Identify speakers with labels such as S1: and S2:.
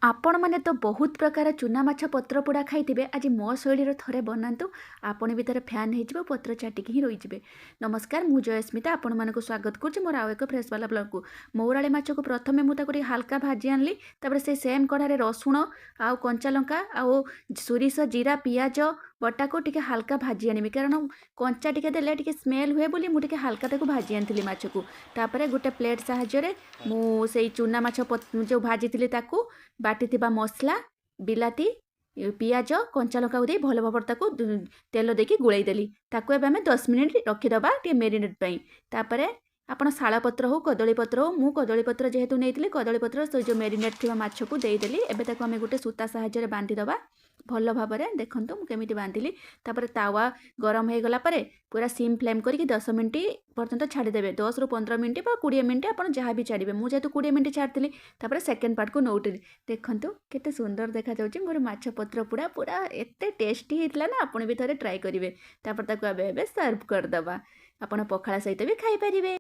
S1: ଆପଣମାନେ ତ ବହୁତ ପ୍ରକାର ଚୁନା ମାଛ ପତ୍ର ପୋଡ଼ା ଖାଇଥିବେ। ଆଜି ମୋ ଶୈଳୀର ଥରେ ବନାନ୍ତୁ, ଆପଣ ବି ତାର ଫ୍ୟାନ୍ ହେଇଯିବ, ପତ୍ର ଚାଟିକି ହିଁ ରହିଯିବେ। ନମସ୍କାର, ମୁଁ ଜୟସ୍ମିତା, ଆପଣମାନଙ୍କୁ ସ୍ୱାଗତ କରୁଛି ମୋର ଆଉ ଏକ ଫ୍ରେଶ୍ ବାଲା ବ୍ଲଗ୍କୁ। ମଉରାଳି ମାଛକୁ ପ୍ରଥମେ ମୁଁ ତାକୁ ଟିକେ ହାଲକା ଭାଜି ଆଣିଲି। ତାପରେ ସେ ସେମ୍ କଢ଼ାରେ ରସୁଣ ଆଉ କଞ୍ଚା ଲଙ୍କା ଆଉ ସୋରିଷ, ଜିରା, ପିଆଜ ବଟାକୁ ଟିକେ ହାଲକା ଭାଜି ଆଣିବି, କାରଣ କଞ୍ଚା ଟିକେ ଦେଲେ ଟିକେ ସ୍ମେଲ୍ ହୁଏ ବୋଲି ମୁଁ ଟିକେ ହାଲକା ତାକୁ ଭାଜି ଆଣିଥିଲି ମାଛକୁ। ତାପରେ ଗୋଟେ ପ୍ଲେଟ୍ ସାହାଯ୍ୟରେ ମୁଁ ସେଇ ଚୁନା ମାଛ ଯେଉଁ ଭାଜିଥିଲି, ତାକୁ ବାଟିଥିବା ମସଲା, ବିଲାତି, ପିଆଜ, କଞ୍ଚା ଲଙ୍କାକୁ ଦେଇ ଭଲ ଭାବରେ ତାକୁ ତେଲ ଦେଇକି ଗୋଳେଇ ଦେଲି। ତାକୁ ଏବେ ଆମେ 10 ମିନିଟ୍ ରଖିଦେବା ଟିକେ ମେରିନେଟ୍ ପାଇଁ। ତାପରେ ଆପଣ ଶାଳ ପତ୍ର ହେଉ, କଦଳୀ ପତ୍ର ହେଉ, ମୁଁ କଦଳୀ ପତ୍ର ଯେହେତୁ ନେଇଥିଲି, କଦଳୀ ପତ୍ର ସେ ଯେଉଁ ମେରିନେଟ୍ ଥିବା ମାଛକୁ ଦେଇଦେଲି। ଏବେ ତାକୁ ଆମେ ଗୋଟେ ସୂତା ସାହାଯ୍ୟରେ ବାନ୍ଧିଦେବା ଭଲ ଭାବରେ। ଦେଖନ୍ତୁ ମୁଁ କେମିତି ବାନ୍ଧିଲି। ତାପରେ ତାୱା ଗରମ ହେଇଗଲା ପରେ ପୁରା ସିମ୍ ଫ୍ଲେମ୍ କରିକି 10 ମିନିଟ୍ ପର୍ଯ୍ୟନ୍ତ ଛାଡ଼ିଦେବେ। 10ରୁ 15 ମିନିଟ୍ ବା 20 ମିନିଟ୍, ଆପଣ ଯାହା ବି ଛାଡ଼ିବେ। ମୁଁ ଯେହେତୁ 20 ମିନିଟ୍ ଛାଡ଼ିଥିଲି, ତାପରେ ସେକେଣ୍ଡ ପାର୍ଟକୁ ନଉଟିଲି। ଦେଖନ୍ତୁ କେତେ ସୁନ୍ଦର ଦେଖାଯାଉଛି ମୋର ମାଛ ପତ୍ର ପୋଡ଼ା। ପୁରା ଏତେ ଟେଷ୍ଟି ହେଇଥିଲା ନା, ଆପଣ ବି ଥରେ ଟ୍ରାଏ କରିବେ। ତାପରେ ତାକୁ ଏବେ ଏବେ ସର୍ଭ କରିଦେବା। ଆପଣ ପଖାଳ ସହିତ ବି ଖାଇପାରିବେ।